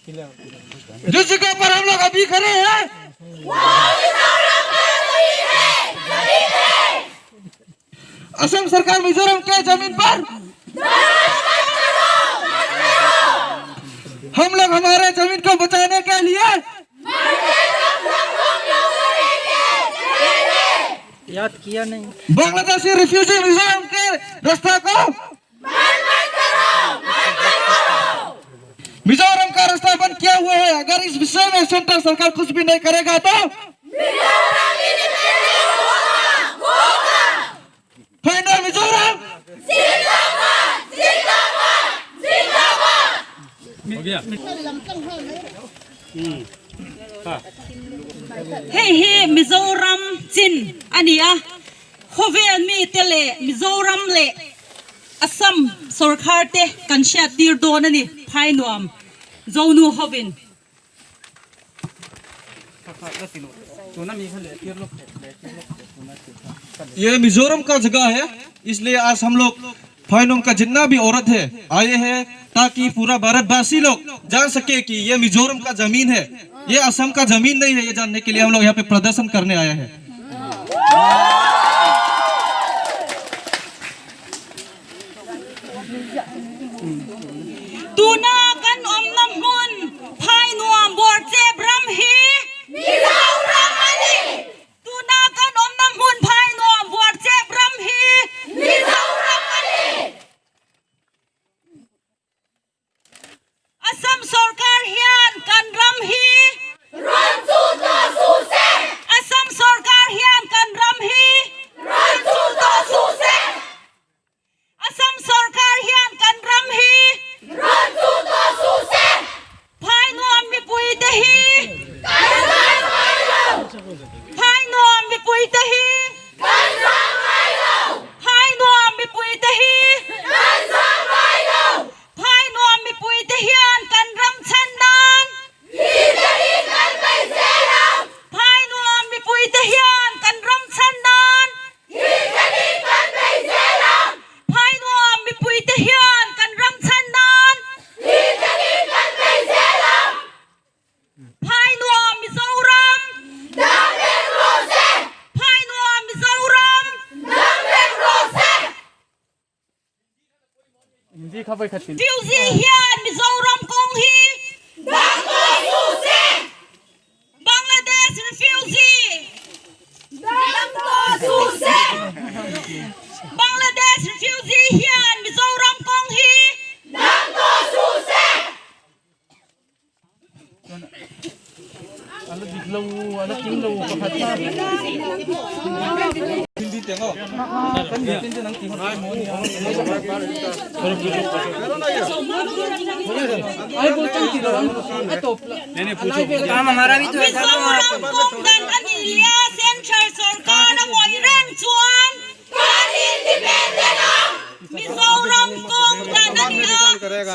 जिस जगह पर हम लोग अभी खड़े हैं असम सरकार मिजोरम के जमीन पर हम लोग हमारे जमीन को बचाने के लिए याद किया नहीं। बांग्लादेशी रिफ्यूजी मिजोरम के रास्ता को मिजोरम का रास्ता बंद किया हुआ है। अगर इस विषय में सेंट्रल सरकार कुछ भी नहीं करेगा तो फाइनल Mizoram. Hei hi Mizoram chin a ni a, khawvel mite leh Mizoram leh Assam sorkar te kan hriat tir dawn a ni, Phainuam Zonu hovin. ये मिजोरम का जगह है, इसलिए आज हम लोग फाइनोम का जितना भी औरत है आए हैं ताकि पूरा भारतवासी लोग जान सके कि ये मिजोरम का जमीन है, ये असम का जमीन नहीं है। ये जानने के लिए हम लोग यहाँ पे प्रदर्शन करने आए हैं। Tuna kan awmna hmun Phainuam Bawrchep ram hi Mizoram a ni. Tuna kan awmna hmun Phainuam Bawrchep ram hi Mizoram a ni. Assam sorkar hian kan ram hi rawn chu tawh suh se. Assam sorkar hian kan ram hi rawn chu tawh suh se. Assam sorkar hian kan ram hi rawn chu tawh suh se. Phainuam mipuite hi kan zang ngai lo. Phainuam mipuite hi kan zang ngai lo. Phainuam mipuite hi kan zang ngai lo. Phainuam mipuite hian kan ram chhan nan hi te hi kan bei zel ang. Phainuam mipuite hian kan ram chhan nan hi te hi kan bei zel ang. Phainuam mipuite hian kan ram chhan nan hi te hi kan bei zel ang. Phainuam Mizoram dam reng rawh se. Phainuam Mizoram dam reng rawh se. Refugee hian Mizoram kawng hi dang tawh suh se. Bangladesh refugee dang tawh suh se. Bangladesh refugee hian Mizoram kawng hi dang tawh suh se. Mizoram kawng dan a nih leh a Central sorkar a ngawih reng chuan Kan independent ang! Mizoram kawng dan a ni a,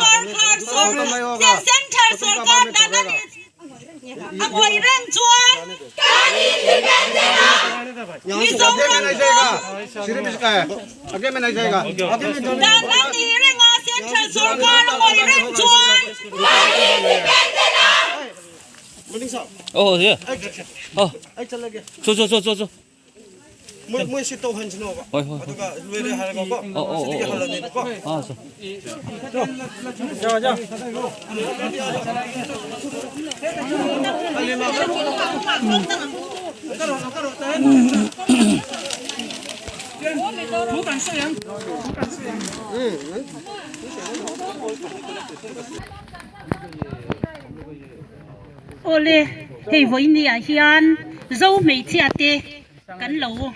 sorkar sorkar Central sorkar dan a ni a ngawih reng chuan kan independent ang! Mizoram kawng dan a ni reng a, Central sorkar a ngawih reng chuan kan independent ang! Awle, hei vawiin ah hian Zo hmeichhia te kan lo.